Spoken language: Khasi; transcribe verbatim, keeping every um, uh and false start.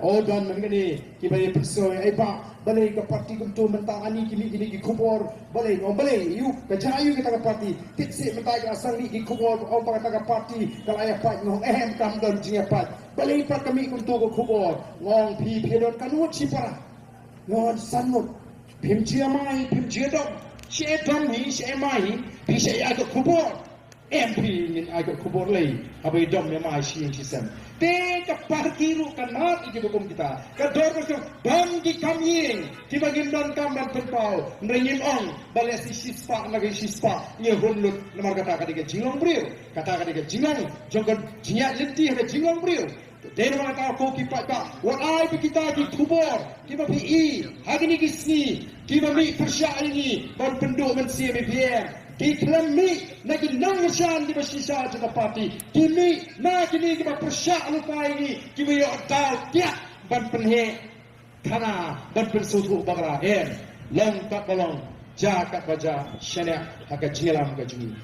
O don mynta kane kiba ïa pyrshah ai ba balei ka parti kumto mynta ani ki mih kine ki khubor, balei ngong balei ïa ka jia ïa kata ka parti. Tip sih mynta ka sang mih ki khubor, o ba kata ka parti ka la ïa pait, ngong em kam don jingïa pait. Balei pat ka mih kumto ka khubor? Ngong phi phi don ka ngut shipara, ngong san ngut. Phim jia mai, phim jia dom. Shi dom hi, shi mai hi, phi shi ïa ka khubor. Em phi ngin ai ka khubor lei haba i dom ïa mai shi ïing shi sem. Te ka parti ruh ka nat ïa kiba kum kita. Ka dor ka suk bam ki kam ïing kiba ngim don kam ban pynpaw. Hynrei ngim ong ba leh shi shispah na ka shispah ngi hun lut, namar kata ka dei ka jinglong briew. Kata ka dei ka jinglong jong ka jingïaid lynti ha ka jinglong briew. Te namar kata ko ki paidbah, wat ai ba kita ki khubor kiba phi i ha kine ki sngi kiba mih pyrshah ïa ngi ban pynduh mynsiem ïa phi em. Ki khlem mih na ki nongkyrshan kiba shisha jong ka parti. Ki mih na kine kiba pyrshah lypa ïa ngi, kiba ïoh daw tiak ban pynheh thana, ban pynsngewthuh bakla em. Long katba long, jia katba jia, shaniah ha ka jingïalam ka jong ngi.